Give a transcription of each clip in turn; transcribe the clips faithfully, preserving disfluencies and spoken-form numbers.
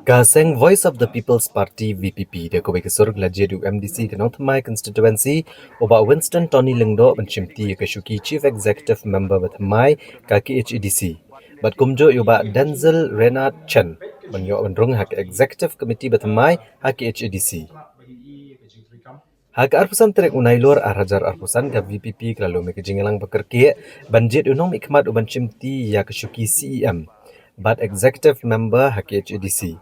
Ka seng Voice of the People's Party, V P P, da kawei ka sur ka la jied u M D C ka Nongthymmai constituency, u Bah Winston Tony Lyngdoh, ban shimti ïa ka shuki Chief Executive Member bathymmai ka K H A D C, bad kumjuh ïa u Bah Denzil Renard Chen ban ïoh ban rung ha ka Executive Committee bathymmai ha K H A D C. Ha ka arphew san tarik u Nailur ar hajar arphew san, ka V P P ka la lum ïa ka jingïalang bakyrkieh ban jied u nongmihkhmat u ban shimti ïa ka shuki C E M bad Executive Member ha K H A D C.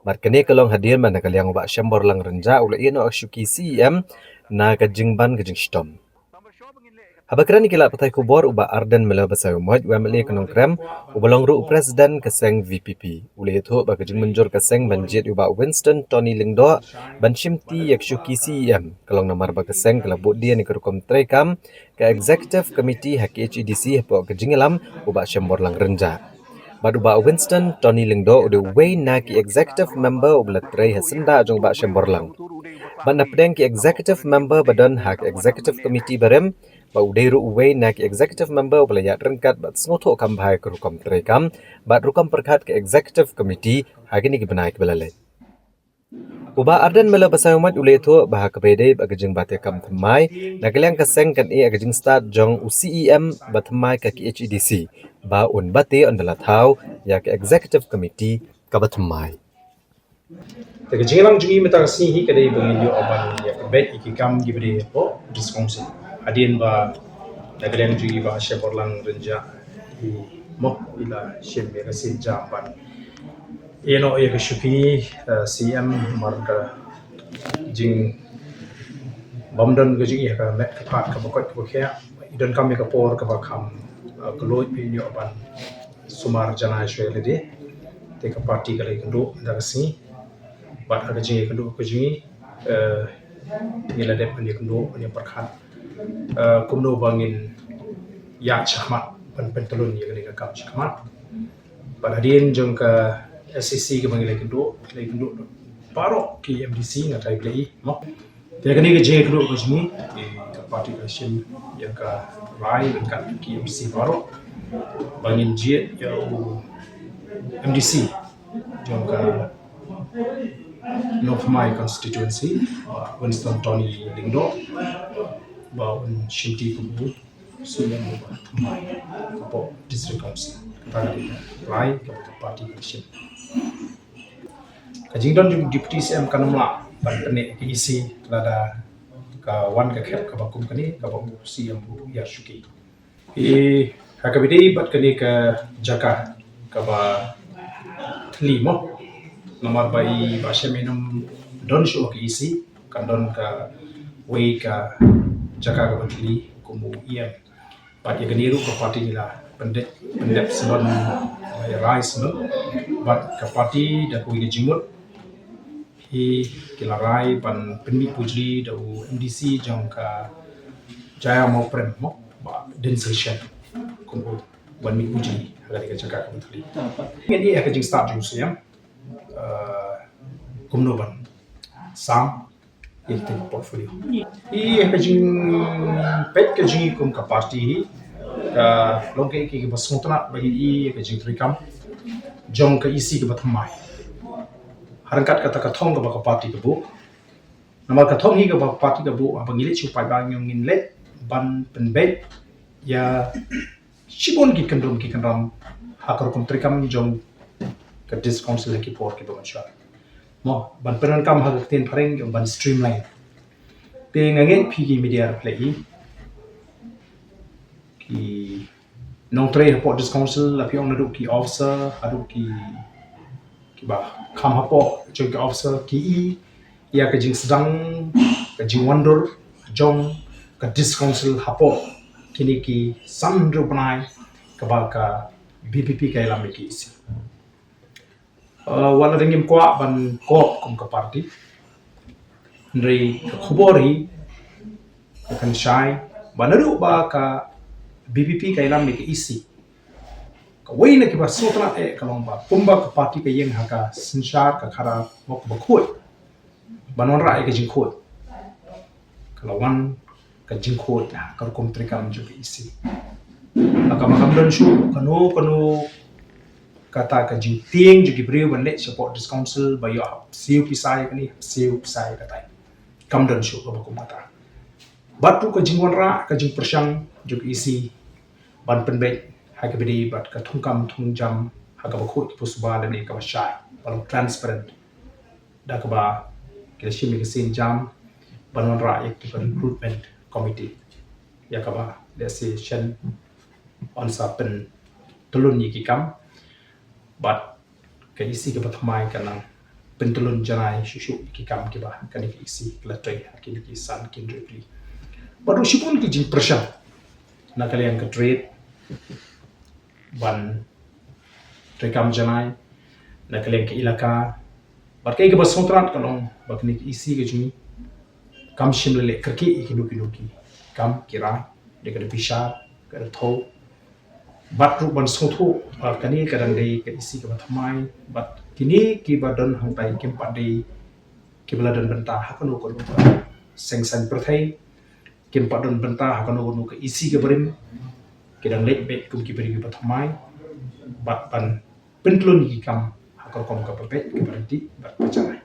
Bad kane ka long hadien ba na ka liang u Bah Shemborlang Rynjah u la ïeh noh ïa ka shuki C E M na ka jingban ka jingshitom. Haba kren ïa ki lad pathai khubor, u Bah Ardent Miller Basaiawmoit, u M L A ka Nongkrem, uba long ruh u President ka seng V P P, u la ïathuh ba ka jingmynjur ka seng ban jied ïa u Bah Winston Tony Lyngdoh ban shimti ïa ka shuki C E M ka long namar ba ka seng ka la buddien ïa ka rukom treikam ka Executive Committee ha K H A D C hapoh ka jingïalam u Bah Shemborlang Rynjah. Bad u Bah Winston Tony Lyngdoh u dei uwei na ki Executive Member uba la trei ha syndah jong u Bah Shemborlang. Bad na pdeng ki Executive Member ba don ha ka Executive Committee barim, ba u dei ruh uwei na ki Executive Member uba la ïaid ryngkat bad sngewthuh kham bha ïa ka rukom treikam bad rukom pyrkhat ka Executive Committee ha kine ki bnai kiba la leit. U Bah Ardent Miller Basaiawmoit u la ïathuh ba ha kaba ïadei bad ka jingbat ïa ka kam thymmai, na ka liang ka seng kan ïeh ïa ka jingstad jong u C E M bathymmai ka K H A D C ba un bat ïa, ynda la thaw ïa ka Executive Committee kaba thymmai. Te ka jingïalang jong ngi mynta ka sngi hi ka dei ba ngin ïoh ban ïa ka beit ïa ki kam kiba dei hapoh District Council. Hadien ba na ka liang jong ngi Bah Shemborlang Rynjah i mo i la shim ïa ka sienjam ban ïeh noh ïa ka shuki, eh, C E M, namar ka jingbym don ka jingïeh ha ka met ka phad kaba koit kaba khiah. I donkam ïa ka por kaba kham, eh, kylluid ba ngin ïoh ban sumar janai shuwa ïa lade. Te ka party ka la ïakynduh mynta ka sngi. Bad ha ka jingïakynduh ka jong ngi, eh, ngi la dep ban ïakynduh, ban ïapyrkhat, eh, kumno ba ngin ïaid shakhmat ban pyntlun ïa kane ka kam shakhmat. Bad hadien jong ka S A C kaba ngi la ïakynduh, ngi la ïakynduh baroh ki M D C, nga kyrpad ïa i mo. Te kane ka jingïakynduh ka jong ngi, eh, ka party ka shim ïa ka rai ryngkat ki M D C baroh ba ngin jied ïa u M D C jong ka Nongthymmai constituency, Bah Winston Tony Lyngdoh, ba un shimti kum u C E M uba thymmai hapoh District Council. Kata ka dei ka rai kaba ka party ka shim. Ka jingdon jong u Deputy C E M kam lah ban pynneh ïa ka E C lada ka wan ka khep kaba kum kane kaba u C E M u ïa shuki. I ha kaba ïadei bad kane ka jaka kaba thylli mo, namar ba i Bah Shem i nym don shuh ka E C, kan don kawei ka jaka kaba thylli kum u E M. Bad ïa kane ruh ka party ngi la pyndep, pyndep sngewbha, ïa rai sngewbha. Bad ka party da kawei ka jingmut hi ki la rai ban pynmih pujli da u M D C jong ka Jaiñtia Mawprem mo, Bah Denzil Shen, kum u ban mih pujli ha kane ka jaka kaba thylli. Ngin ïa ka jingstad jong u C E M, eh, kumno ban sam ïa ka portfolio. Ïa ka jingpeit ka jong ngi kum ka party hi ka long kaei kaei kaba sngewtynnat ba ngin ïa ka jingtrei kam jong ka E C kaba thymmai. Ha ryngkat kata ka thong kaba ka party ka buh. Namar ka thong hi kaba ka party ka buh, haba ngi leit shu paidbah ngin leit ban pynbeit ïa shibun ki kyndon ki kynram ha ka rukom trei kam jong ka District Council ha ki por kiba mynshwa. Mo, ban pyndonkam ha ka ktien phareng ban streamline. Te nga ngeit phi ki media phi la i, ki nongtrei hapoh District Council, la phi ong naduh ki officer haduh ki, kiba kham hapoh jong ki officer, ki i ïa ka jingsdang, ka jingwandur jong ka District Council hapoh kine ki san hynriew bnai kaba ka V P P ka ïalam ïa ka E C. Uh, wat la dang ngim kwah ban kop kum ka party, hynrei ka khubor hi ka kan shai ba naduh ba ka V P P ka ïalam ïa ka E C, kawei na kiba sngewtynnat eh ka long ba kumba ka party ka ïeng ha ka synshar ka khadar mo kaba khuid ban wanrah ïa ka jingkhuid, ka la wan ka jingkhuid ha ka rukom trei kam jong ka E C. Ha kaba kam don shuh kano kano kata ka jingtieng jong ki briew ban leit shapoh District Council ba ïoh hap siew pisa ïa kane, hap siew pisa ïa katai. Kam don shuh kaba kum kata. Bad ruh ka jingwanrah, ka jingpyrshang jong ka E C ban pynbeit ha kaba dei bad ka thungkam thungjam ha kaba khuid kaba suba lane kaba shai, ba long transparent, da kaba ki la shim ïa ka sienjam ban wanrah ïa ka recruitment committee, ïa kaba lehse shen yn sa pyntlun ïa ki kam. Bad ka E C kaba thymmai ka nang pyntlun janai shuh shuh ïa ki kam kiba kane ka E C ka la trei ha kine ki san ki hynriew tylli. Bad ruh shibun ki jingpyrshang na ka liang ka trade ban treikam janai, na ka liang ka elaka. Bad kaei kaba sngewtynnat ka long ba kane ka E C ka jong ngi kam shym la leh kyrkieh ïa kino kino ki kam ki rai, dei ka da bishar, ka da thew. Bad ruh ban sngewthuh ba kane ka dang dei ka E C kaba thymmai, bad kine kiba don hangtai kim pat dei kiba la don bynta ha kano kano ka seng saiñ pyrthei, kim pat don bynta ha kano kano ka E C kaba rim. Ki dang leit beit kum ki briew kiba thymmai bad ban pyntlun ïa ki kam ha ka rukom kaba beit, kaba ryntih bad kaba janai.